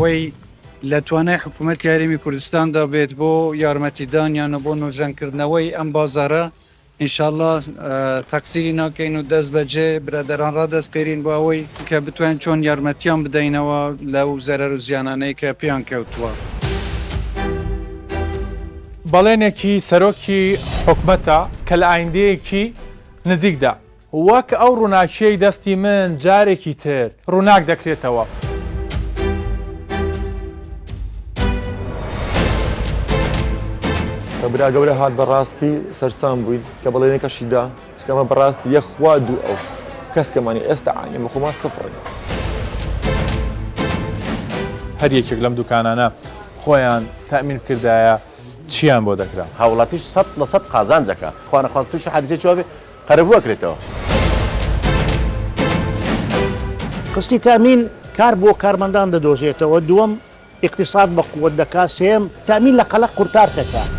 ئەوەی لە توانای حکوومەتی هەرێمی کوردستاندا بێت بۆ یارمەتیدانیان و بۆ نۆژەنکردنەوەی ئەم بازاڕە ئینشاڵڵا تەقسیری ناکەین و دەست بەجێ برادەران ڕادەسپێرین بۆ ئەوەی کە بتوانین چۆن یارمەتیان بدەینەوە لەو زەرەر و زیانانەی کە پێیان کەوتووە. بەڵێنێکی سەرۆکی حکومەتە کە لە ئایندەیەکی نزیکدا وەک ئەو ڕووناکییەی دەستی من جارێکی تر ڕووناک دەکرێتەوە. کە برا گەورە هات بەڕاستی سەرسام بووین کە بەڵێنەکەشی دا چونکە ئەمە بەڕاستی یەک خوا دوو ئەو کەس کەمانی ئێستا عانی ئێمە خۆمان سفرین. هەر یەکێک لەم دوکانانە خۆیان تەئمین بکردایە چیان بۆ دەکرا؟ هاوڵاتیش 100% قازانج ئەکا خوا نەخواستە توشی حادیسەی چوابێ قەرەبوو ئەکرێتەوە. قستی تامین کار بۆ کارمەندان دەدۆزێتەوە، دووەم ئیقتیساد بە قوت دەکات، سێیەم تامین لە قەلەق قورتار دەکات.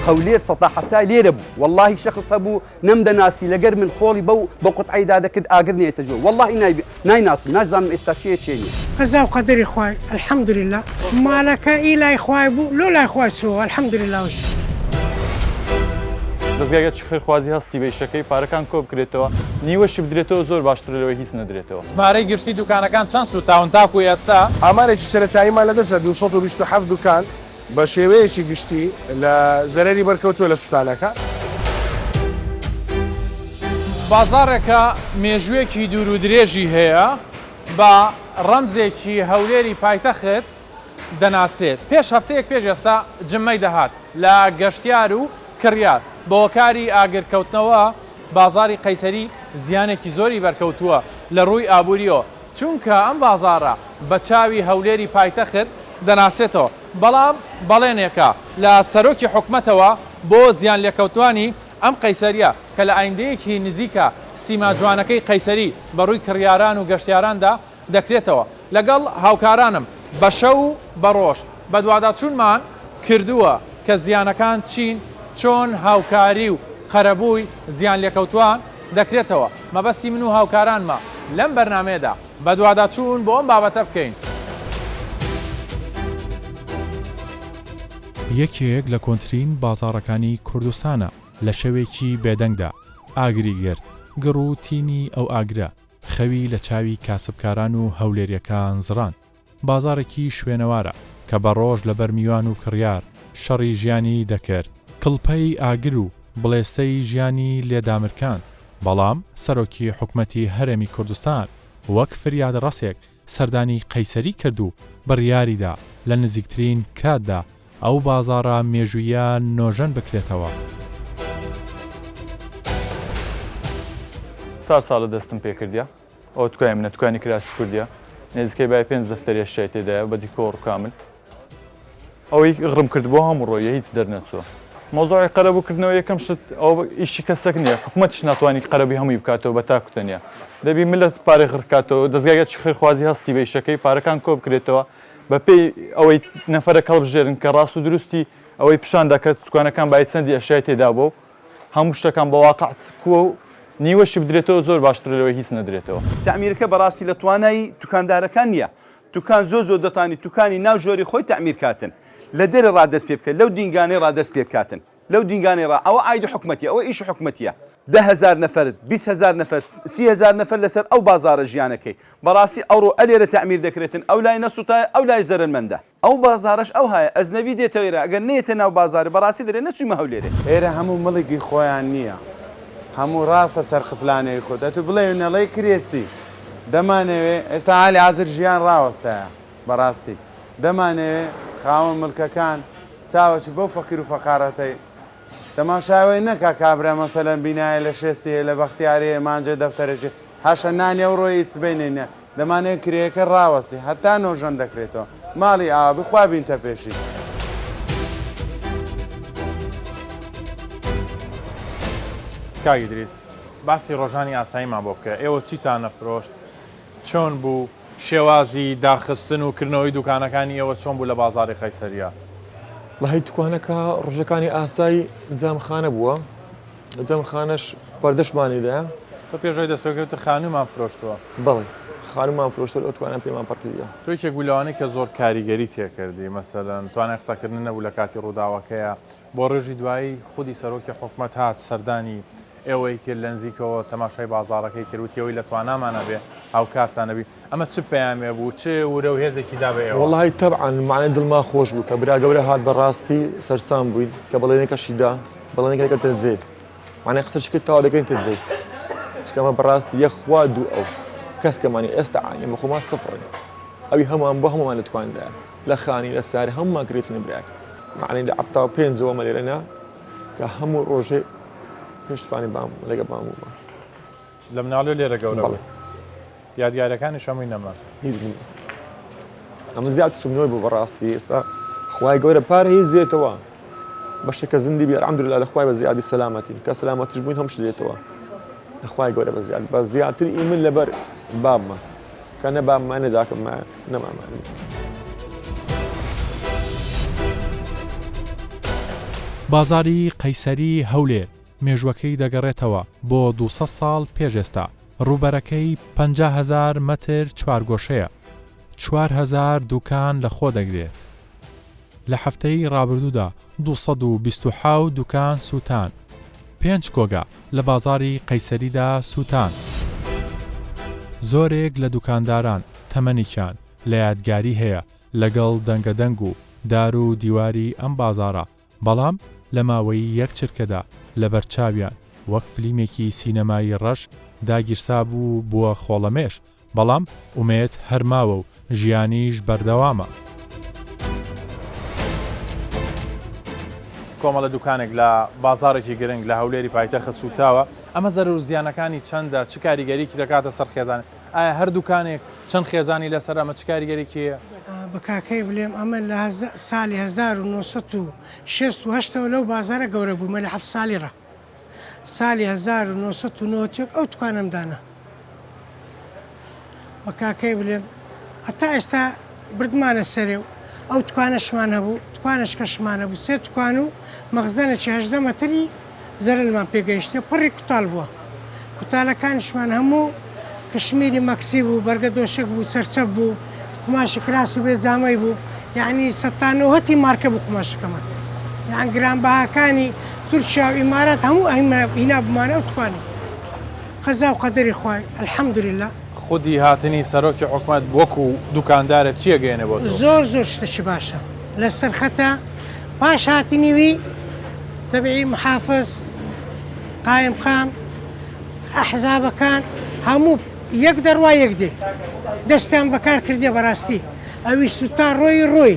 هەولێر سەتا حەفتای لێرە بوو وەڵاهی شەخس هەبوو نەمدەناسی لەگەر من خۆڵی بەو بە قوتعەی دادەکرد ئاگر نەیەتە ژوور وەڵاهی نایبی نایناسم ناشزانم ئێستا چێیە چێ نیە. قەزا و قەدەری خوای الحمدللە مالەکە ئی لای خوای بوو لۆ لای خوای چۆوە الحمدللە وش. دەزگای گەشتی خێرخوازی هەستی بە ئیشەکەی پارەکان کۆبکرێتەوە نیوەشی بدرێتەوە زۆر باشترە لەوەی هیچ نەدرێتەوە. ژمارەی گشتی دوکانەکان چەند سوتاون تاکو ئێستا؟ ئامارێکی سەرەتاییمان لەدەستە 227 دوکان بە شێوەیەکی گشتی لە زەرەری بەرکەوتووە لە سوتانەکە. بازاڕێکە مێژوویەکی دوور و درێژی هەیە، بە ڕەمزێکی هەولێری پایتەخت دەناسرێت، پێش هەفتەیەک پێش ئێستا جمەی دەهات لە گەشتیار و کڕیار، بەهۆکاری ئاگرکەوتنەوە بازاڕی قەیسەری زیانێکی زۆری بەرکەوتووە لە ڕووی ئابوورییەوە، چونکە ئەم بازاڕە بە چاوی هەولێری پایتەخت دەناسرێتەوە، بەڵام بەڵێنێکە لە سەرۆکی حکومەتەوە بۆ زیانلێکەوتوانی ئەم قەیسەرییە کە لە ئایندەیەکی نزیکا سیما جوانەکەی قەیسەری بە ڕووی کڕیاران و گەشتیاراندا دەکرێتەوە. لەگەڵ هاوکارانم بە شەو و بە ڕۆژ بەدواداچوونمان کردووە کە زیانەکان چین، چۆن هاوکاری و قەرەبووی زیانلێکەوتوان دەکرێتەوە. مەبەستی من و هاوکارانمە لەم بەرنامەیەدا بەدواداچوون بۆ ئەم بابەتە بکەین. یەکێک لە کۆنترین بازاڕەکانی کوردستانە، لە شەوێکی بێدەنگدا ئاگری گرت، گڕ و تینی ئەو ئاگرە خەوی لە چاوی کاسبکاران و هەولێرییەکان زڕاند. بازاڕێکی شوێنەوارە کە بە ڕۆژ لەبەر میوان و کڕیار شەڕی ژیانی دەکرد، کڵپەی ئاگر و بڵێسەی ژیانی لێ دامرکاند، بەڵام سەرۆکی حکومەتی هەرێمی کوردستان وەک فریادڕەسێک سەردانی قەیسەری کرد و بڕیاریدا لە نزیکترین کاتدا ئەو بازاڕە مێژوویە نۆژەن بکرێتەوە. چوار ساڵە دەستم پێکردیە ئەوە تکای منە تکانی کراسی کوردیە نێزیکەی بای پێنج دەفتەر ئەشیای تێدایە بە دیکۆر و کامل ئەوەی غڕم کرد بۆ هەموو ڕۆیە هیچ دەرنەچووە مەوزوعی قەرەبوو کردنەوە یەکەم شت ئەو ئیشی کەسێک نییە حکوومەتیش ناتوانانی قەرەبووی هەمووی بکاتەوە بە تاک و تەنیا دەبی ملت پارەی غڕ کاتەوە دەزگای خێرخوازی هەستی بە ئیشەکەی پارەکان کۆ بکرێتەوە بەپێی ئەوەی نەفەرەک هەڵبژێرن کە ڕاست و دروستی ئەوەی پیشان دا کە دوکانەکان بای چەندی ئەشیای تێدا بووە و هەموو شتەکان بە واقع کووە و نیوەشی بدرێتەوە زۆر باشترە لەوەی هیچ نەدرێتەوە. تەعمیرەکە بەڕاستی لە توانای توکاندارەکان نیە توکان زۆر زۆر دەتانی توکانی ناو ژۆری خۆی تەعمیر کاتن لە دەرێ ڕا دەست پێ بکە لەو دینگانەی ڕا دەست پێ بکاتن لەو دینگانەی ڕا ئەوە ئایدی حکومەتیە ئەوە ئیشی حکومەتیە 10,000 نەفەر 20,000 نەفەر 30,000 نەفەر لەسەر ئەو بازارە ژیانەکەی بەڕاستی ئەوڕۆ ئەلێرە تەعمیر دەکرێتن ئەو لای نەسوتایە ئەو لای زەرەرمەندە. ئەو بازارەش ئەوهایە ئەجنەبی دێتە ئێرە ئەگەر نەیەتە ناو بازارێ بەڕاستی دەرێ نەچوویمە هەولێرێ. ئێرە هەموو مڵکی خۆیان نییە هەموو ڕاستە سەر قفلانەی خۆت ئەتوو بڵێی و نەڵێی کرێ چی دەمانەوێ ئێستا حالی حازر ژیان ڕاوەستایە بەڕاستی دەمانەوێ خاوەن مڵکەکان چاوەکی بەو فەقیر و فەقارەتەی تەماشای ئەوەی نەکا کابرا مەسەلەن بینایە لە شێستی هەیە لە بەختیاری هەیە مانجە دەفتەرێکی حاشا نانی ئەوڕۆی ئی سبەینێ نیە دەمانەوێت کرێیەکە ڕاوەستی هەتا نۆژەن دەکرێتەوە ماڵی ئاوا بی خوا بینتە پێشی. کاک ئیدریس باسی ڕۆژانی ئاساییمان بۆ بکە ئێوە چیتان نەفرۆشت چۆن بوو شێوازی داخستن و کردنەوەی دوکانەکانی ئێوە چۆن بوو لە بازاڕی قەیسەریە؟ وەڵاهی دوکانەکە ڕۆژەکانی ئاسایی جامخانە بووە جامخانەش پەردەشمانی دایە. تۆ پێش ئەوەی دەست پێ بکەی وتت خانوومان فرۆشتووە. بەڵێ. خانوومان فرۆشتوە لەو توانە پێمان پڕ کردیە. تۆ یەکێک بووی لەوانەی کە زۆر کاریگەری تێکردی، مەسەلەن توانای قسەکردن نەبوو لە کاتی ڕووداوەکەیا، بۆ ڕێژی دوایی خودی سەرۆکی حکومەت هات سەردانی ئێوەی کرد لە نزیکەوە تەماشای بازاڕەکەی کرد وتی ئەوەی لە توانامانا بێ هاوکارتان ئەبین، ئەمە چ پەیامێ بوو چ ورە و هێزێکی دا بە ئێوە؟ وەڵاهی تەبعەن مەعنای دڵمان خۆش بوو کە برا گەورە هات بەڕاستی سەرسام بووین کە بەڵێنەکەشی دا بەڵێنەکەی کردە جێ. معنی قسە شکت تەواو دەکەین تە جێی چکە ئەمە بەڕاستی یەک خوا دوو ئەو کەس کەمانی ئێستا عانی بە خۆمان سفرین ئەوی هەمووان بۆ هەموومان لە توکاندایە لە خانی لە ساری هەموومان کرێچنە براکە معنی لە عەفتا و پێنجەوە مە لێرە نا کە هەموو ڕۆژێ پێش توانی بام لەگە بام بوومە لە مناڵیەوە لێرە گەورە بووی یادگاریەکانیش هەمووی نەمان. هیچ نیم ئەمە زیاد چوونەوەی بوو بەڕاستی ئێستا خوای گەورە پارە هیچ دێتەوە بەشێک کە زیندی بی الحمدلله لە خوای بە زیادی سەلامەتین کە سەلامەتیش بووین هەموو شت دێتەوە لە خوای گەورە بە زیاد بە زیاتر ئی من لەبەر بابمە کە نە بابمە نە داکم مایە نە مامانم. بازاڕی قەیسەری هەولێر مێژووەکەی دەگەڕێتەوە بۆ 200 ساڵ پێش ئێستا، ڕووبەرەکەی 50 هەزار مەتر چوارگۆشەیە، 4000 دوکان لەخۆ دەگرێت. لە هەفتەی ڕابردوودا 227 دوکان سووتان، پێنج کۆگا لە بازاڕی قەیسەریدا سووتان. زۆرێک لە دوکانداران تەمەنێکیان لە یادگاری هەیە لەگەڵ دەنگەدەنگ و دار و دیواری ئەم بازاڕە، بەڵام لە ماوەی یەک چرکەدا لەبەر چاویان وەک فلیمێکی سینەمایی ڕەش داگیرسابوو و بووە خۆڵەمێش، بەڵام ئومێد هەر ماوە و ژیانیش بەردەوامە. کۆمەڵە دوکانێک لە بازاڕێکی گرنگ لە هەولێری پایتەخت سووتاوە، ئەمە زەرەر و زیانەکانی چەندە، چ کاریگەریی دەکاتە سەر خێزان؟ ئایا هەر دوکانێک چەند خێزانی لەسەرە، ئەمە چ کاریگەریی هەیە؟ بە کاکەی بلێم ئەمن لە سالی 1968 ەوە لەو بازارە گەورە بوومە لە حەفت سالی ڕا سالی 1991 ئەو دوکانەم دانا بە کاکەی بلێم هەتا ئێستا بردمانە سەرێ و ئەو دوکانەشمان هەبوو دوکانەشکەشمان هەبوو سێ دوکان و مەخزەنێکی 18 مەتری زەرەرمان پێ گەیشتێ پڕی کوتاڵ بووە کوتالەکانیشمان هەموو کشمیری مەکسی بوو بەرگە دۆشەک بوو چەرچەف بوو قوماشی کراسی بێ جامەی بوو یەعنی سەتا نۆهەتی مارکە بوو قوماشەکەمان یان گرانبەهاکانی تورکیا و ئیمارات هەموو هینابوومانە ئەو توانەی قەزا و قەدەری خوای الحمدللە. خودی هاتنی سەرۆکی حکومەت وەکو دوکاندارێک چی ئەگەیەنێ بۆ تۆ؟ زۆر زۆر شتەکی باشە لەسەر خەتە پاش هاتنی وی تەبعی محافز قایمقام ئەحزابەکان هەموو یەک دەڕوا یەک دێ دەستیان بەکار کردیە بەراستی ئەوی سوتا ڕۆیی ڕۆی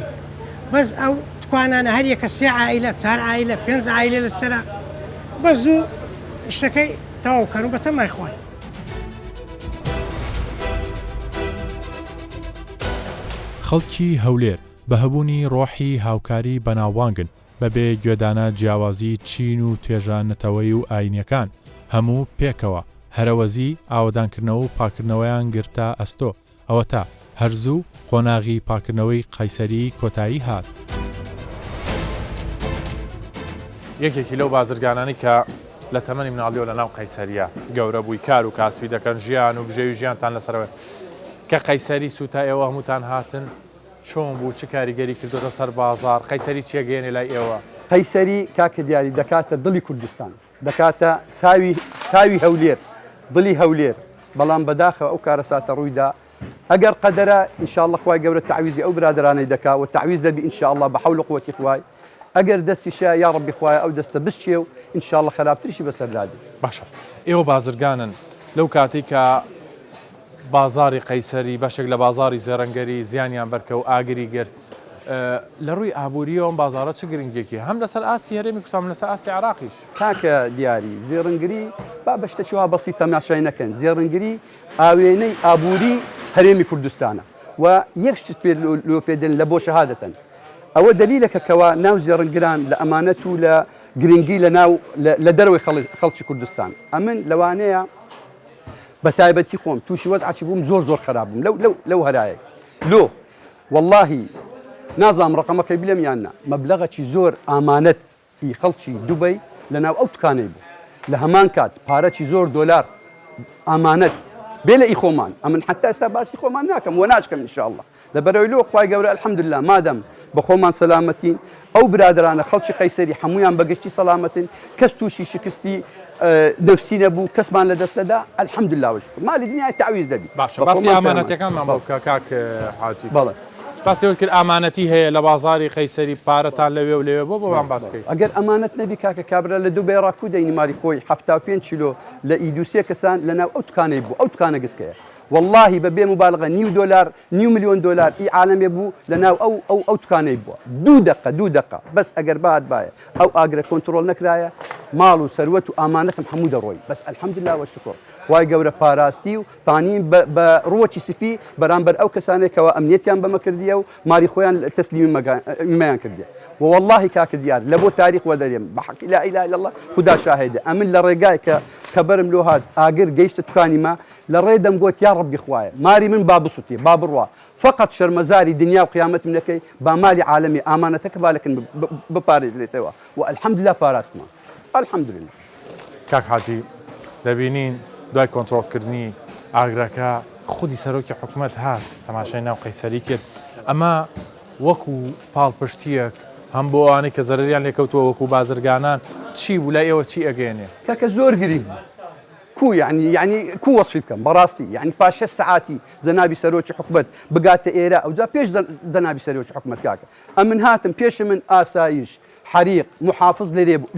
بەس ئەو تکوانانە هەر یەکە سێ عائیلە چار عائیلە پێنج عائیلە لەسەرە بەس زوو شتەکەی تەواو کەن و بەتەمای خوان. خەڵکی هەولێر بە هەبوونی ڕۆحی هاوکاری بەناوبانگن، بەبێ گوێدانە جیاوازی چین و توێژە نەتەوەیی و ئایینیەکان، هەموو پێکەوە هەرەوەزی ئاوەدانکردنەوە و پاککردنەوەیان گرتە ئەستۆ، ئەوەتا هەر زوو قۆناغی پاککردنەوەی قەیسەری کۆتایی هات. یەکێکی لەو بازرگانانەی کە لە تەمەنی مناڵیەوە لە ناو قەیسەریە گەورە بووی کار و کاسبی دەکەن ژیان و بژێوی ژیانتان لەسەرەوەیە کە قەیسەری سووتا ئێوە هەمووتان هاتن چۆن بوو چ کاریگەری کردۆتە سەر بازاڕ قەیسەری چیە گەیەنێ لای ئێوە؟ قەیسەری کاکە دیاری دەکاتە دڵی کوردستان دەکاتە چاوی چاوی هەولێر دڵی هەولێر بەڵام بەداخەوە ئەو کارەساتە ڕوویدا ئەگەر قەدەرە ان شاء اللە خوای گەورە تەعویزی ئەو برادەرانەی دەکا و تەعویز دەبی ان شاء اللە بە حەول و قوەتی خوای ئەگەر دەستیشە یا ڕەبی خوایە ئەو دەستە بشکێ و ان شاء اللە خەراپتریشی بەسەردا دێ. باشە ئێوە بازرگانن لەو کاتەی کە بازاڕی قەیسەری بەشێک لە بازاڕی زێڕەنگەری زیانیان بەرکەوت ئاگری گرت لە ڕووی ئابوورییەوە ئەم بازاڕە چ گرنگیەکی هەم لەسەر ئاستی هەرێمی کوردستان هەم لەسەر ئاستی عێراقیش؟ کاکە دیاری زێڕنگری با بە شتەکی وا بەسیت تەماشای نەکەن زێڕنگری ئاوێنەی ئابووری هەرێمی کوردستانە و یەک شتت پێ لۆ پێ دێن لە بۆ شەهادەتەن ئەوە دەلیلەکە کەوا ناو زێڕنگران لە ئەمانەت و لە گرنگی لە ناو لە دەرەوەی خەڵکی کوردستان ئەمن لەوانەیە بە تایبەتی خۆم تووشی وەزعەکی بووم زۆر زۆر خراپ بووم لەو لەو لەو هەرایەک لۆ واللهی نازانم ڕقەمەکەی بلێم یان نا مەبلەغەکی زۆر ئامانەت ی خەڵکی دوبەی لەناو ئەو تکانەی بوو لە هەمان کات پارەکی زۆر دۆلار ئامانەت بێ لە ئی خۆمان ئەمن حتا ئێستا باسی خۆمان ناکەم وە ناچکەم ان شاء اللە لەبەرئەوەی لۆ خوای گەورە الحمدللە مادەم بە خۆمان سەلامەتین ئەو برادەرانە خەڵکی قەیسەری حەموویان بە گشتی سەلامەتن کەس تووشی شکستی نەفسی نەبوو کەسمان لە دەست نەدا الحمدللە وشکر مالی دنیای تەعویز دەبی باشە بە باسی خۆمان پەیامان ئامانەتەکانمان بۆ بکە کاک حاجی. بەڵێ. باسی ئەوەت کرد ئامانەتی هەیە لە بازاری قەیسەری پارەتان لەوێ و لەوێ بۆ بۆمان باس بکەی. ئەگەر ئەمانەت نەبی کاکە کابرا لە دوبەی ڕا کو دەینی مالی خۆی 75 کیلۆ لە ئی دوو سێ کەسان لە ناو ئەو دوکانەی بوو ئەو دوکانە گسکەیە وەڵاهی بە بێ موبالغە نیو دۆلار نیو ملیۆن دۆلار ئی عالەمێ بوو لە ناو ئەو ئەو ئەو دوکانەی بووە دوو دەقە دوو دەقە بەس ئەگەر بهاتبایە ئەو ئاگرە کۆنتڕۆڵ نەکرایە ماڵ و سەروەت و ئامانەتم هەموو دەڕۆی بەس الحمدللە وشکر خوای گەورە پاراستی و تانین بە بە ڕووەکی سپی بەرامبەر ئەو کەسانەی کەوا ئەمنیەتیان بەمە کردیە و مالی خۆیان تەسلیمی مەیان کردیە و وەڵاهی کاکە دیار لە بۆ تاریخ وەدەرێم بە حەقی لا ئیلە الا اللە خودا شاهێدە ئەمن لە ڕێگای کە خەبەرم لۆ هات ئاگر گەیشتە توکانی مە لە ڕێ دەم گۆت یا ڕەبی خوایە ماری من با بسوتێ با بڕوا فەقەت شەرمەزاری دنیا و قیامەتم نەکەی با مالی عالەمی ئامانەتەکە با لەکن بپارێزرێتەوە و الحمدللە پاراستمان الحمدللە. کاک حاجی دەبینین دوای کۆنترۆڵکردنی ئاگرەکە خودی سەرۆکی حکومەت هات تەماشای ناو قەیسەری کرد ئەمە وەکو پاڵپشتیەک هەم بۆ ئەوانەی کە زەرەریان لێکەوتووە وەکو بازرگانان چی بوو لای ئێوە چی ئەگەیەنێ؟ کاکە زۆر گرینگ بوو کو یعنی یعنی کو وەسفی بکەم بەڕاستی یعنی پاش شەش سەعاتی جەنابی سەرۆکی حکومەت بگاتە ئێرە ئەوجا پێش جەنابی سەرۆکی حکومەت کاکە ئەمن هاتم پێش من ئاسایش حەریق محافظ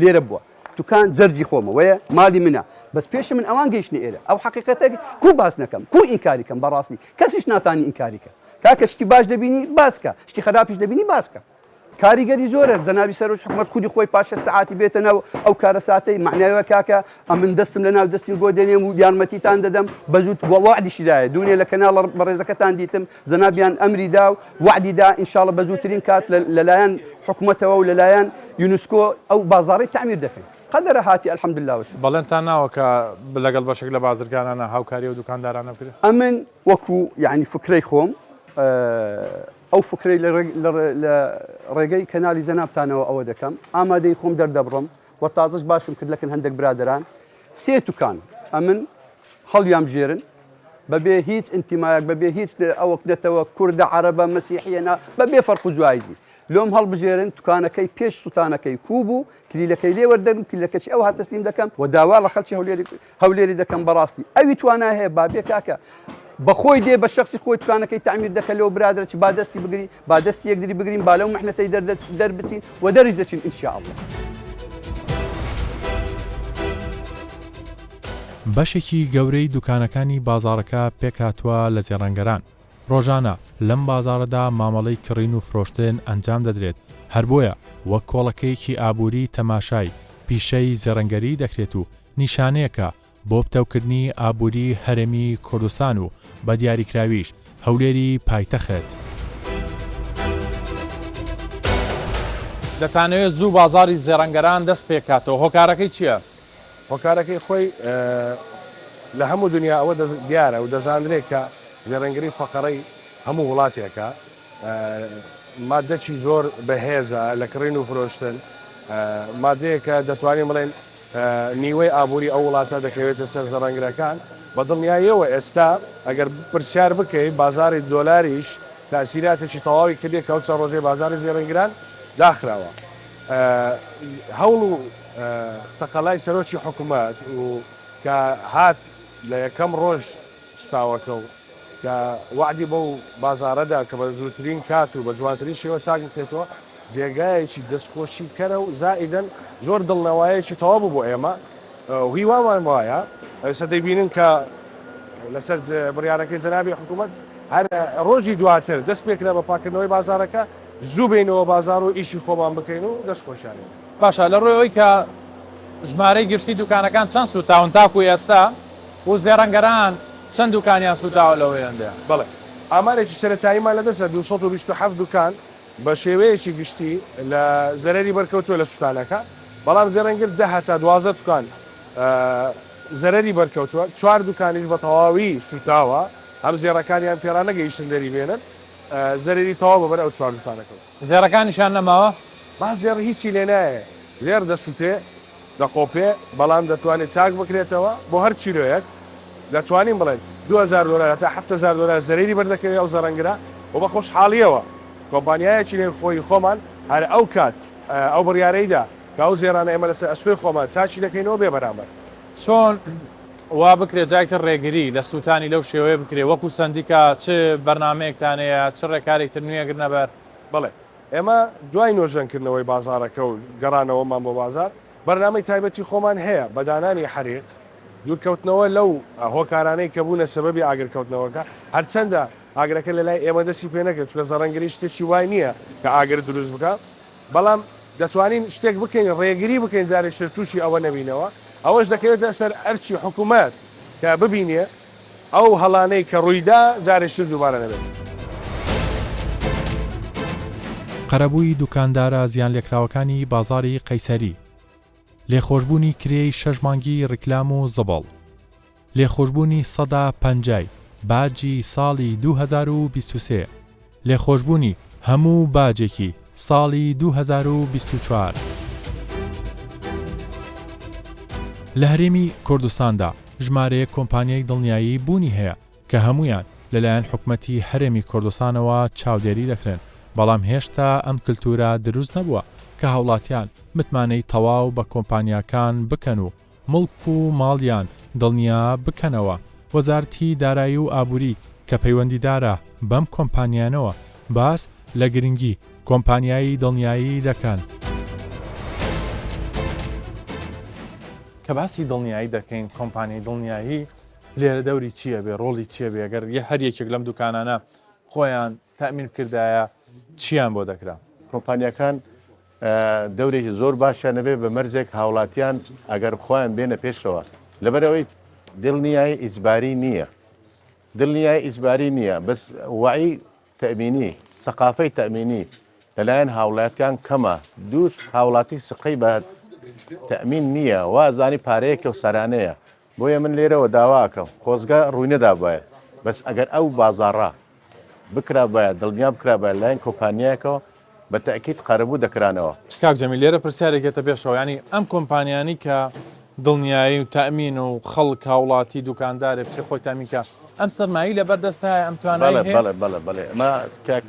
لێرە بووە دوکان جەرگی خۆمە وەیە مالی منە بەس پێش من ئەوان گەیشتنە ئێرە ئەو حەقیقەتە کو باس نەکەم کو ئینکاری کەم بەڕاستی کەسیش ناتانی ئینکاری کە کاکە شتی باش دەبینی باسکە شتی خراپیش دەبینی باسکە کاریگەری زۆرە جەنابی سەرۆکی حکومەت خودی خۆی پاشە سەعاتی بێتە ناو ئەو کارەساتەی معناوە کاکە ئەمن دەستم لە ناو دەستی گۆ دێنێم و یارمەتیتان دەدەم بەزووت وەعدیشی دایە دوونێ لە کەناڵە بەڕێزەکەتان دیتم جەنابیان ئەمری دا و وەعدی دا ئینشاڵە بە زووترین کات لەلایەن حکومەتەوە و لەلایەن یونسکۆ ئەو بازاڕەی تەعمیر دەکەین قەدەرە هاتی الحمدللە و شکر. بەڵێنتان ناوە کە لەگەڵ بەشێک لە بازرگانانە هاوکاری ئەو دوکاندارانە بکرێت؟ ئەمن وەکو یەعنی فکرەی خۆم ئەو فکرەی لە ڕێگەی کەنالی جەنابتانەوە ئەوە دەکەم ئامادەی خۆم دەردەبڕم و تازەش باسم کرد لەکن هەندێک برادەران سێ توکان ئەمن هەڵیانبژێرن بەبێ هیچ ئینتیمایەک بەبێ هیچ ئەوەک نەتەوە کوردە عەرەبە مەسیحیە نا بەبێ فەرق و جوایزی لۆم هەڵبژێرن توکانەکەی پێش سوتانەکەی کوو بوو کلیلەکەی لێ وەردەگرم کلیلەکەچی ئەوها تەسلیم دەکەم و داوا لە خەڵکی هەولێری هەولێری دەکەم بەڕاستی ئەوی توانای هەیە با بێ کاکە بەخۆی دێ بە شخصی خۆی توانەکەی تعمیر دەکە لەو برادرە چ با دەستی بگری با دەستی یەکدری بگرین با لەو محنەتەی دەربچین و دەرش دەچین ان شاء اللە. بەشێکی گەورەی دوکانەکانی بازاڕەکە پێکهاتووە لە زێڕەنگەران، ڕۆژانە لەم بازاڕەدا مامەڵەی کڕین و فرۆشتن ئەنجام دەدرێت، هەر بۆیە وەک کۆڵەکەیەکی ئابووری تەماشای پیشەی زێڕەنگەری دەکرێت و نیشانەیەکە بۆ پتەوکردنی ئابووری هەرێمی کوردستان و بە دیاریکراویش هەولێری پایتەخت. دەتانەوێت زوو بازاڕی زێڕەنگەران دەست پێکاتەوە، هۆکارەکەی چییە؟ هۆکارەکەی خۆی لە هەموو دنیا ئەوە دیارە و دەزانرێت کە زێڕینگری فەقەڕەی هەموو وڵاتێکە، ماددەکی زۆر بەهێزە لە کڕین و فرۆشتن، ماددەیەکە دەتوانین بڵێین نیوەی ئابووری ئەو وڵاتە دەکەوێتە سەر زەڕەنگرەکان، بە دڵنیاییەوە ئێستا ئەگەر پرسیار بکەی بازاڕی دۆلاریش تەئسیراتێکی تەواوی کردیە کە ئەو چەند ڕۆژەی بازاڕی زێڕینگران داخراوە. هەوڵ و تەقەلای سەرۆکی حکومەت و کە هات لە یەکەم ڕۆژ سوتاوەکە و کە وەعدی بەو بازاڕە دا کە بە زووترین کات و بە جوانترین شێوە چاک بکرێتەوە جێگایەکی دەستخۆشی کەرە و زائیدەن زۆر دڵنەوایەکی تەواو بوو بۆ ئێمە و هیوامان وایە ئێستا دەیبینن کە لەسەر بڕیارەکەی جەنابی حکوومەت هەر ڕۆژی دواتر دەست پێکرا بە پاکردنەوەی بازاڕەکە زوو بێینەوە بازاڕ و ئیشی خۆمان بکەین و دەست خۆشیان لێ بێت. باشە لە ڕووی ئەوەی کە ژمارەی گشتی دوکانەکان چەند سوتاون تاکو ئێستا و زێڕەنگەران چەند دوکانیان سوتاوە لەو هێندەیە؟ بەڵێ ئامارێکی سەرەتاییمان لە دەستە 227 دوکان بە شێوەیەکی گشتی لە زەرەری بەرکەوتووە لە سوتانەکە بەڵام زێڕەنگر دە هەتا 12 دوکان زەرەری بەرکەوتووە چوار دوکانیش بە تەواوی سوتاوە هەم زێڕەکانیان پێڕانەگەیشتن دەری بێنن زەرەری تەواو بەبەر ئەو چوار دوکانە کەوت. زێڕەکانیشیان نەماوە؟ با زێڕ هیچی لێ نایەێ. زێڕ دەسوتێ، دەقۆپێ، بەڵام دەتوانێ چاک بکرێتەوە بۆ هەر کیلۆیەک. دەتوانین بڵێین 2000 دۆلار هەتا 7000 دۆلار زەرەری بەردەکەوێت ئەو زەڕەنگرە و بە خۆشحاڵیەوە کۆمپانیایەکی نێوخۆیی خۆمان هەر ئەو کات ئەو بڕیارەی دا کە ئەو زێڕانە ئێمە لەسەر ئەستۆی خۆمان چاکی دەکەینەوە بێ بەرامبەر. چۆن وا بکرێت جارێکی تر ڕێگری لە سووتانی لەو شێوەیە بکرێت وەکو سەندیکا چ بەرنامەیەکتان هەیە چ ڕێکارێکی تر نوێ ئەگرنە بەر؟ بەڵێ ئێمە دوای نۆژەنکردنەوەی بازاڕەکە و گەڕانەوەمان بۆ بازاڕ بەرنامەی تایبەتی خۆمان هەیە بە دانانی حەریق، دوورکەوتنەوە لەو هۆکارانەی کە بوونە سەبەبی ئاگرکەوتنەوەکە، هەرچەندە ئاگرەکە لەلای ئێمە دەستی پێنەکرد، چونکە زەڕەنگری شتێکی وای نییە کە ئاگر دروست بکا، بەڵام دەتوانین شتێک بکەین ڕێگری بکەین جارێکی تر تووشی ئەوە نەبینەوە، ئەوەش دەکەوێتە سەر ئەرکی حکومەت کە ببینێ ئەو هەڵانەی کە ڕوویدا جارێکی تر دووبارە نەبێت. قەرەبووی دوکاندارە زیانلێکراوەکانی بازاڕی قەیسەری، لێخۆشبوونی کرێی شەش مانگی ڕیکلام و زبڵ، لێخۆشبوونی سەدا پەنجای باجی ساڵی 2023، لێخۆشبوونی هەموو باجێکی ساڵی 2024. لە هەرێمی کوردستاندا ژمارەیەک کۆمپانیای دڵنیایی بوونی هەیە کە هەموویان لەلایەن حکومەتی هەرێمی کوردستانەوە چاودێری دەکرێن، بەڵام هێشتا ئەم کلتورە دروست نەبووە کە هاوڵاتیان متمانەی تەواو بە کۆمپانیاکان بکەن و موڵک و ماڵیان دڵنیا بکەنەوە، وەزارەتی دارایی و ئابووری کە پەیوەندیدارە بەم کۆمپانیانەوە باس لە گرنگی کۆمپانیای دڵنیایی دەکەن. کە باسی دڵنیایی دەکەین کۆمپانیای دڵنیایی لێرە دەوری چییە بێ ڕۆڵی چییە بێ گەر هەر یەکێک لەم دوکانانە خۆیان تەئمین بکردایە چیان بۆ دەکرا؟ کۆمپانیاکان دەورێکی زۆر باشیان نەبێ بە مەرجێک هاوڵاتیان ئەگەر خۆیان بێنە پێشەوە لەبەرئەوەی دڵنیای ئیجباری نییە دڵنیای ئیجباری نییە بەس وعی تەمینی سەقافەی تەمینی لەلایەن هاوڵاتیان کەمە دووش هاوڵاتی سقەی بە تەمین نییە وازانی پارەیەکە و سەرانەیە بۆیە من لێرەوە داوا ئەکەم خۆزگە ڕووی نەدابایە بەس ئەگەر ئەو بازاڕە بکرابایە دڵنیا بکرابایە لەلایەن کۆمپانیایەکەوە بە تەئکید قەرەبوو دەکرانەوە. کاک جەمیل لێرە پرسیارێک یەتە پێشەوە یانی ئەم کۆمپانیانەی کە دڵنیایی و تەئمین و خەڵک هاوڵاتی دوکاندارێ بچێ خۆی تەئمین کا ئەم سەرمایەی لەبەر دەست هەیە ئەم توانایی بەڵێ هەیە؟ بەڵێ بەڵێ بەڵێ ئەمە کاک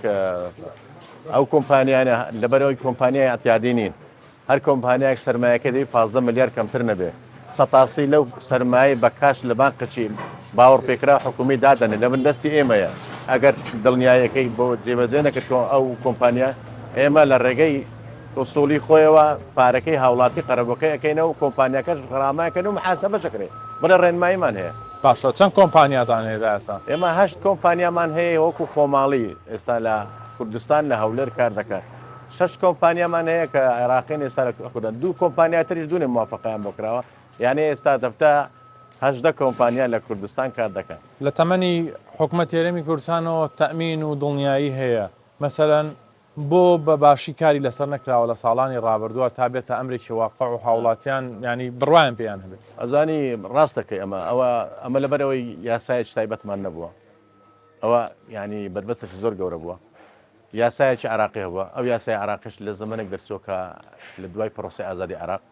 ئەو کۆمپانیانە لەبەرئەوەی کۆمپانیای ئیعتیادی نین هەر کۆمپانیایەک سەرمایەکەی دەبی 15 ملیار کەمتر نەبێ، سەتاسی لەو سەرمایەی بە کاش لە بانقێکی باوەڕپێکراو حکوومی دادەنێ لە بن دەستی ئێمەیە، ئەگەر دڵنیایەکەی بۆ جێبەجێ نەکرد کە ئەو کۆمپانیا ئێمە لە ڕێگەی ئوسوڵی خۆیەوە پارەکەی هاوڵاتی قەرەبووەکەی ئەکەینەوە و کۆمپانیاکەش غەرامە ئەکەن و محاسەبەش ئەکرێ، بەڵێ ڕێنماییمان هەیە. باشە چەند کۆمپانیاتان هەیە تا ئێستا؟ ئێمە هەشت کۆمپانیامان هەیە وەکوو خۆماڵی ئێستا لە کوردستان لە هەولێر کار دەکات. شەش کۆمپانیامان هەیە کە عێراقین ئێستا لە کوردستان دوو کۆمپانیا تریش دوونێ موافقەیان بۆ کراوە یانێ ئێستا دەبتە 18 کۆمپانیا لە کوردستان کار دەکەن. لە تەمەنی حکومەتی هەرێمی کوردستانەوە تەئمین و دڵنیایی هەیە مەسەلەن بۆ بە باشی کاری لەسەر نەکراوە لە ساڵانی ڕابردووە تا بێتە ئەمرێکی واقع و هاوڵاتیان یانی بڕوایان پێیان هەبێت؟ ئەزانی ڕاست دەکەی ئەمە ئەوە ئەمە لەبەرئەوەی یاسایەکی تایبەتمان نەبووە ئەوە یانی بەربەستێکی زۆر گەورە بووە یاسایەکی عێراقی هەبووە، ئەو یاسای عێراقیش لە زەمەنێک دەرچووە کە لە دوای پرۆسەی ئازادی عێراق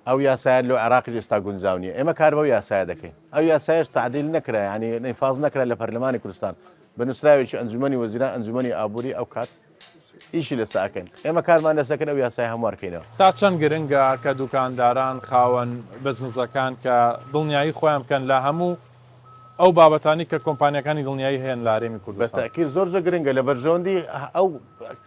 ئەو یاسایە لۆ عێراقیش ئێستا گونجاو نییە ئێمە کار بەو یاسایە دەکەین ئەو یاسایش تعدیل نەکرا یعنی ئینفاز نەکرا لە پەرلەمانی کوردستان بە نووسراوێکی ئەنجومەنی وەزیران ئەنجومەنی ئابووری ئەو کات ئیشی لەسە ئەکەین ئێمە کارمان لەسەکەن ئەو یاسای هەموارکەینەوە. تا چەند گرنگە کە دوکانداران خاوەن بزنزەکان کە دڵنیایی خۆیان بکەن لە هەموو ئەو بابەتانەی کە کۆمپانیاکانی دڵنیایی هەیەن لە هەرێمی بە کوردستان. تەئکید زۆر زۆر گرنگە لە بەرژەوەندی ئەو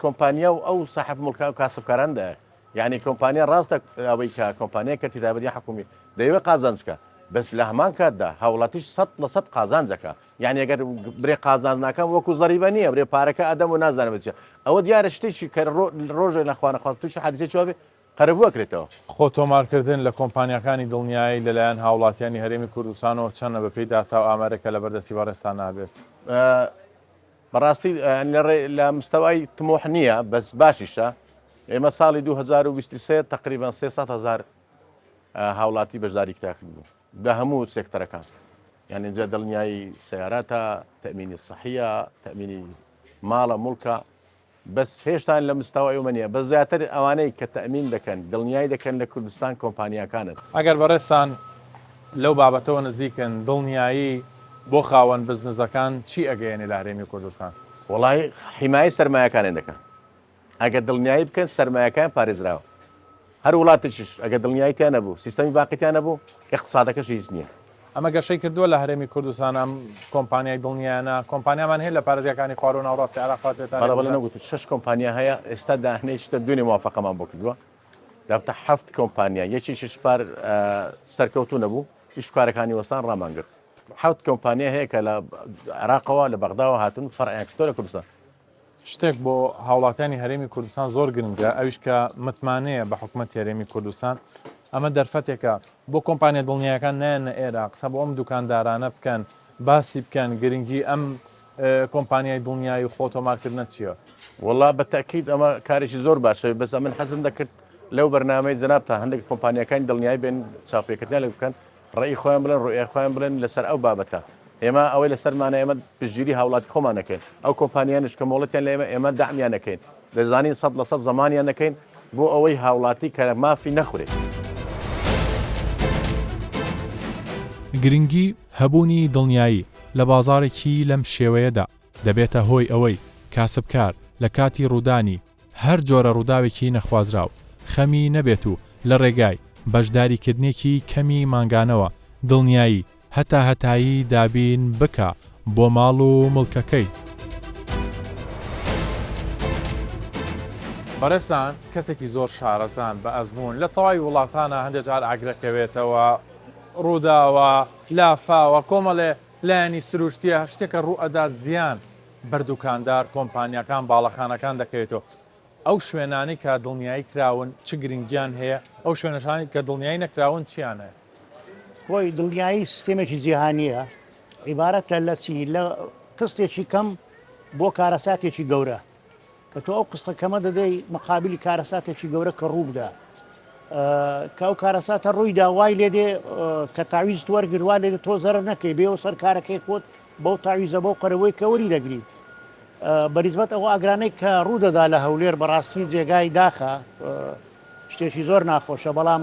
کۆمپانیا و ئەو ساحەب موڵکە و کاسبکاراندایە یانی کۆمپانیا ڕاستە ئەوەی کە کۆمپانیای کەرتی تایبەت یا حکومی دەیەوێت قازانج بکا بەس لە هەمان کاتدا هاوڵاتیش سەد لە سەد قازانج ئەکا یانی ئەگەر برێ قازانج ناکەم وەکو زەریبە نییە برێ پارەکە ئەدەم و نازانم بە چیە ئەوە دیارە شتێکی کە ڕۆژێ لە خوانەخواستە تووشی حادیسەی چوە بێ قەرەبوو ئەکرێتەوە. خۆ تۆمارکردن لە کۆمپانیاکانی دڵنیایی لەلایەن هاوڵاتیانی هەرێمی کوردستانەوە چەندە بەپێی داتا و ئامارێک کە لەبەردەستی بەڕێزتان نابێت؟ بەڕاستی لە مستەوای تموح نییە بەس باشیشە ئێمە ساڵی 2023 تقریبا 300 هزار هاوڵاتی بەشداری کتاکردبوو بە هەموو سێکتەرەکان یعنی جا دڵنیایی سیاراتە تەمینی سەحیە تەمینی ماڵە مڵکە بەس هێشتان لە مستەوای ئەومە نیە بەس زیاتر ئەوانەی کە تەئمین دەکەن دڵنیای دەکەن لە کوردستان کۆمپانیاکانن. ئەگەر بەڕێزتان لەو بابەتەوە نزیکن، دڵنیایی بۆ خاوەن بزنزەکان چی ئەگەیەنێ لە هەرێمی کوردستان؟ وەڵایی حیمایەی سەرمایەکانیان دەکەن. ئەگەر دڵنیایی بکەن سەرمایەکەیان پارێزراوە. هەر وڵاتێکیش ئەگەر دڵنیایی تیا نەبوو، سیستەمی بانقی تیا نەبوو، ئیقتسادەکەشی هیچ نییە. ئەمە گەشەی کردووە لە هەرێمی کوردستان ئەم کۆمپانیای دڵنیایانە، کۆمپانیامان هەیە لە پارێزگاکانی خواروو و ناوەڕاستی عێراق فاتێتان بەڵێ بەڵێ نەگوتم شەش کۆمپانیا هەیە ئێستا دانیشتە دوێنێ موافەقەمان بۆ کردووە دەبتە حەفت کۆمپانیا یەکێکیش پار سەرکەوتوو نەبوو ئیش کارەکانی وەستان ڕامان گرت حەوت کۆمپانیا هەیە کە لە عێراقەوە لە بەغداوە هاتون فەرعیان کردووە لە کوردستان. شتێک بۆ هاوڵاتیانی هەرێمی کوردستان زۆر گرنگە ئەویش کە متمانەیە بە حکومەتی هەرێمی کوردستان ئەمە دەرفەتێکە بۆ کۆمپانیا دڵنیایەکان نایەنە ئێرە قسە بۆ ئەم دوکاندارانە بکەن باسی بکەن گرنگی ئەم کۆمپانیای دڵنیایی و خۆ تۆمارکردنە چییە؟ وەڵا بە تەئکید ئەمە کارێکی زۆر باشە بەس ئەمن حەزم دەکرد لەو بەرنامەی جەنابتان هەندێک کۆمپانیاکانی دڵنیایی بێن چاوپێکردنیان لەگەڵ بکەن ڕەئی خۆیان بڵێن ڕوئیای خۆیان بڵێن لەسەر ئەو بابەتە ئێمە ئەوەی لەسەرمانە ئێمە پشتگیری هاوڵاتی خۆمان دەکەین ئەو کۆمپانیانش کە مۆڵەتیان لە ئێمە ئێمە دەعمیان دەکەین دەزانین 100% زەمانیان دەکەین بۆ ئەوەی هاوڵاتی کە مافی نەخورێت. گرنگی هەبوونی دڵنیایی لە بازاڕێکی لەم شێوەیەدا دەبێتە هۆی ئەوەی کاسبکار لە کاتی ڕوودانی هەر جۆرە ڕووداوێکی نەخوازراو خەمی نەبێت و لە ڕێگای بەشداریکردنێکی کەمی مانگانەوە دڵنیایی هەتاهەتایی دابین بکا بۆ ماڵ و موڵکەکەی. بەڕێزتان کەسێکی زۆر شارەزان بە ئەزموون لە تەواوی وڵاتانا هەندێ جار ئاگرەکەوێتەوە ڕووداوە لافاوە کۆمەڵێ لایەنی سروشتیە شتێکە ڕووئەدات زیان بەر دوکاندار، کۆمپانیاکان، باڵەخانەکان دەکەوێتەوە. ئەو شوێنانەی کە دڵنیایی کراون چ گرنگیان هەیە، ئەو شوێنەشانەی کە دڵنیایی نەکراون چیان هەیە؟ خۆی دڵنیایی سیستێمێکی جیهانییە، عیبارەتە لە چی؟ لە قستێکی کەم بۆ کارەساتێکی گەورە. کە تۆ ئەو قستە کەمە دەدەی مقابلی کارەساتێکی گەورە کە ڕوو بدا کە ئەو کارەساتە ڕوویدا وای لێ دێ کە تاویزت وەرگر وا لێ تۆ زەرەر نەکەی بێەوە سەر کارەکەی خۆت بەو تاویزە بەو قەرەوەی کە وەری دەگریت بەنیسبەت ئەو ئاگرانەی کە ڕوو دەدا لە هەولێر بەڕاستی جێگای داخە شتێکی زۆر ناخۆشە بەڵام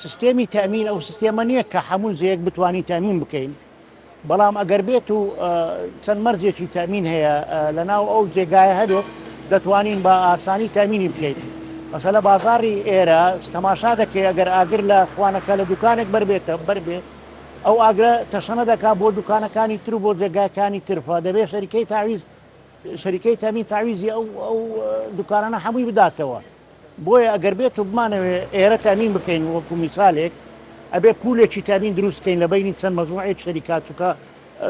سیستێمی تەمین ئەو سیستێمە نییە کە هەموو جێیەک بتوانین تەمین بکەین بەڵام ئەگەر بێت و چەند مەرجێکی تەمین هەیە لە ناو ئەو جێگایە هەبێت دەتوانین بە ئاسانی تەمینی بکەین مەسە لە بازاری ئێرە تەماشا دەکەی ئەگەر ئاگر لە خوانەکە لە دوکانێک بەربێتە بەربێت ئەو ئاگرە تەشەنە دەکات بۆ دوکانەکانی تر و بۆ جێگاکانی ترفە دەبێت شەریکەی تاویز شەریکەی تەمین تاویزی ئەو ئەو دوکانانە هەمووی بداتەوە بۆیە ئەگەر بێت و بمانەوێ ئێرە تامین بکەین وەکو میسالێک ئەبێ پولێکی تامین دروست بکەین لە بینی چەند مەزموعێک شەریکات چونکە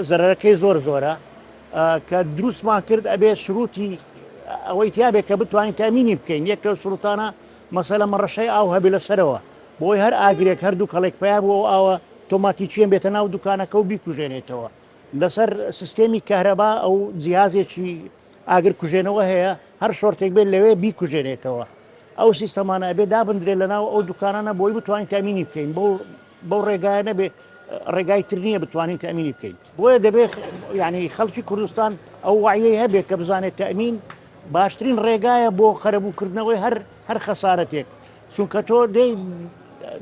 زەرەرەکەی زۆر زۆرە کە دروستمان کرد ئەبێ شروتی ئەوەی تیاابێ کە بتوانین تامینی بکەین یەک لەو شروتانە مەسەلە مەڕەشەی ئاو هەبێ لەسەرەوە بۆی هەر ئاگرێک هەردوو کەڵێک پیا بوو ئەو ئاوە تۆماتیکیان بێتە ناو دوکانەکە و بیکوژێنێتەوە لەسەر سیستێمی کەهرەبا ئەو جیهازێکی ئاگر کوژێنەوە هەیە هەر شۆرتێک بێت لەوێ بیکوژێنێتەوە ئەو سیستەمانە ئەبێ دابندرێت لەناو ئەو دوکانانە بۆی بتوانین تامینی بکەین بۆ بەو ڕێگایە نەبێ ڕێگای تر نییە بتوانین تامینی بکەین بۆیە دەبێت ینی خەڵکی کوردستان ئەو وعیەی هەبێت کە بزانێت تەمین باشترین ڕێگایە بۆ قەرەبووکردنەوەی هەر هەر خەسارەتێک چونکە تۆ دەی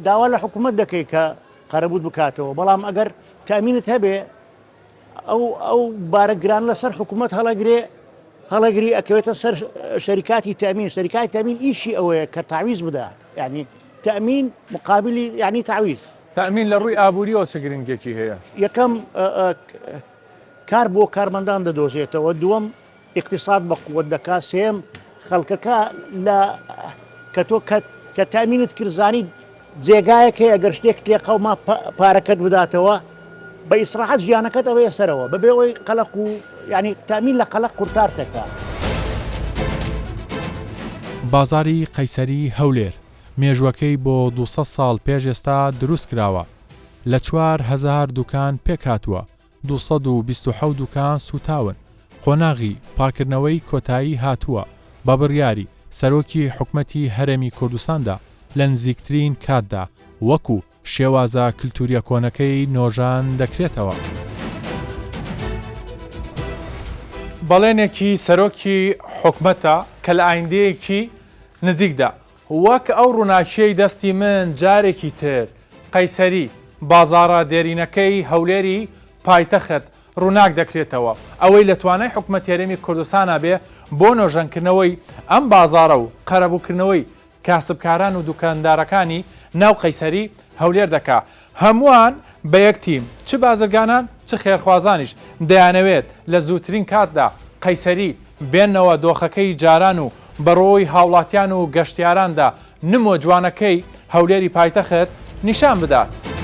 داوا لە حکوومەت دەکەیت کە قەرەبووت بکاتەوە بەڵام ئەگەر تامینت هەبێ ئەو ئەو بارە گران لەسەر حکوومەت هەڵەگرێ هەڵەگری ئەکەوێتە سەر شەریکاتی تەمین شەریکای تەمین ئیشی ئەوەیە کە تاویز بدا ینی تەمین مقابلی ینی تاویز تەمین لە ڕووی ئابووریەوە چ گرنگێکی هەیە؟ یەکەم کار بۆ کارمەندان دەدۆزێتەوە دووەم ئیقتیساد بە قوت دەکا سێم خەڵکەکە لە کە تۆ کە تامینت کرد زانیت جێگایەک هەیە گەر شتێک لێ قەوما پارەکەت بداتەوە بە ئیسراحەت ژیانەکەت ئەوەیە سەرەوە بەبێ ئەوەی قەلەق و یعنی تامین لە قەلەق قورتارتەکە. بازاڕی قەیسەری هەولێر مێژووەکەی بۆ 200 ساڵ پێش ئێستا دروستکراوە، لە 4000 دوکان پێکهاتووە، 227 دوکان سووتاون، قۆناغی پاککردنەوەی کۆتایی هاتووە، بە بڕیاری سەرۆکی حکومەتی هەرێمی کوردستاندا لە نزیکترین کاتدا وەکو شێوازە کلتوریە کۆنەکەی نۆژەن دەکرێتەوە. بەڵێنێکی سەرۆکی حکومەتە کە لە ئایندەیەکی نزیکدا وەک ئەو ڕووناکییەی دەستی من جارێکی تر قەیسەری. بازاڕە دێرینەکەی هەولێری پایتەخت ڕووناک دەکرێتەوە، ئەوەی لە توانای حکومەتی هەرێمی کوردستانا بێ بۆ نۆژەنکردنەوەی ئەم بازاڕە و قەرەبووکردنەوەی کاسبکاران و دوکاندارەکانی ناو قەیسەری هەولێر دەکا. هەمووان بە یەک تیم، چ بازرگانان چ خێرخوازانیش دەیانەوێت لە زووترین کاتدا قەیسەری بێننەوە دۆخەکەی جاران و بەڕووی هاوڵاتیان و گەشتیاراندا نمۆ جوانەکەی هەولێری پایتەخت نیشان بدات.